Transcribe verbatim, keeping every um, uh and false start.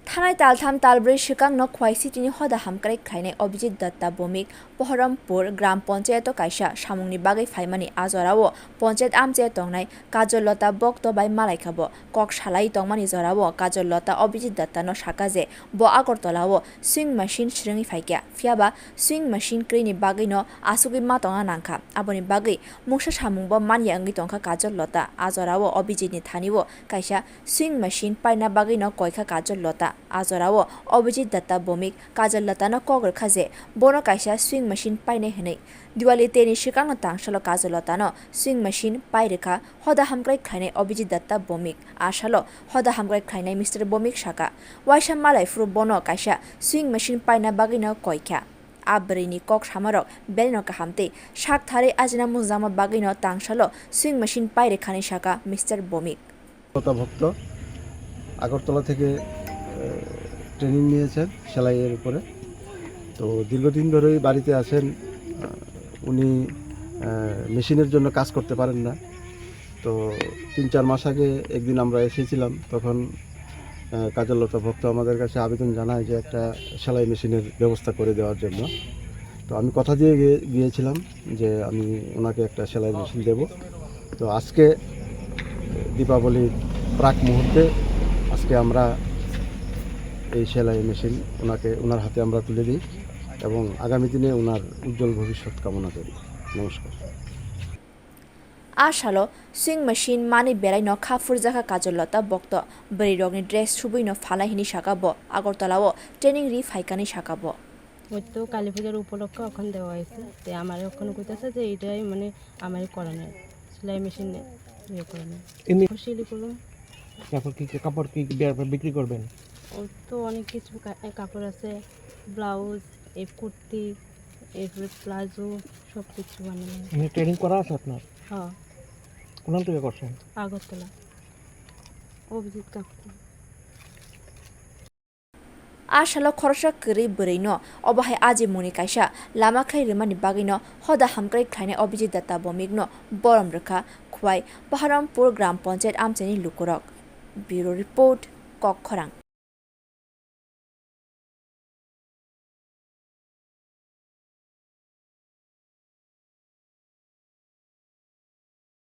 Thanai taltham talbrwi swkangno Khwai City ni hoda hamkrai khlainai Abhijit Datta Bhowmik Pohorompur Gram Panchayat o kaisa samungni bagwi phaimani, a jorao Panchayat amchai tongnai Kajol Lata Bhokto bai malaikha bo. Kok salai tongmani jorao Kajol Lata Abhijit Datta no sakha je bo Agartala o sewing machine swrwngwi phaikha, phiyaba sewing machine kwrwini bagwi no asugwi ma tongna nangkha. Aboni bagwi mungsa samung bo manya wngwi tongkha Kajol Lata. A jorao Abhijit ni thani o kaisa sewing machine paina bagwi no koikha Kajol Lata. A jorao Abhijit Datta Bhowmik Kajol Lata no kok rwkha je bono kaisa sewing machine painai hwnwi. Diwali tei ni swkangno tangsalo Kajol Lata no sewing machine pai rwkha hoda hamkrai khlainai Abhijit Datta Bhowmik. A salo hoda hamkrai khlainai Mister Bhowmik sakha, waisa malai phuru bono kaisa sewing machine paina bagwi no koikha. A bwrwini kok samarok belai no kaham tei sak tharwi ajina mujangma bagwi no tangsalo sewing machine pai rwkha hwnwi sakha Mister Bhowmik. লতা ভক্ত আগরতলা থেকে, আহ, ট্রেনিং নিয়েছেন সেলাইয়ের উপরে। তো দীর্ঘদিন ধরেই বাড়িতে আছেন। আহ, উনি, আহ, মেশিনের জন্য কাজ করতে পারেন না। তো তিন চার মাস আগে একদিন আমরা এসেছিলাম, তখন, আহ, কাজল লতা ভক্ত আমাদের কাছে আবেদন জানায় যে একটা সেলাই মেশিনের ব্যবস্থা করে দেওয়ার জন্য। তো আমি কথা দিয়ে গিয়ে-, গিয়েছিলাম যে আমি ওনাকে একটা সেলাই মেশিন দেব। তো আজকে দীপাবলির প্রাক মুহূর্তে আজকে আমরা এই সেলাই মেশিন ওনাকে, ওনার হাতে আমরা তুলে দিই এবং আগামী দিনে ওনার উজ্জ্বল ভবিষ্যৎ কামনা করি। নমস্কার। A salo sewing machine manwi belai no kha phurjakha Kajol Lata Bhokto. Bwrwi rokni dress subwi no phalnai hwnwi sakha bo. Agartala o training ri phaikha hwnwi sakha bo. ওই তো কালী পূজার উপলক্ষে ওখানে দেওয়া হয়েছে। তো আমার ওখানে কইতেছে যে এটাই মানে আমার করানোর, সেলাই মেশিন ইয়ে করানোর। এমনি সেলাই করুন। তারপর কি কি কাপড় কি বিয়ার পর বিক্রি করবেন? ওর তো অনেক কিছু কা-, কাপড় আছে, ব্লাউজ, এই কুর্তি, এরপরে প্লাজো, সব কিছু বানানো হয়। এমনি ট্রেনিং করা আছে আপনার? হ্যাঁ। কোন থেকে করছেন? আগরতলা। অভিজিৎ কাপড়। A salo khoroksa kwrwi bwrwi no obo hai ajimungni kaisa lama khlai rwmani bagwi no hoda hamkrai khlainai Abhijit Datta Bhowmik no borom rwkha Khwai Paharompur Gram Panchayat amchaini lukurok. Bureau Report, Kokkhorang.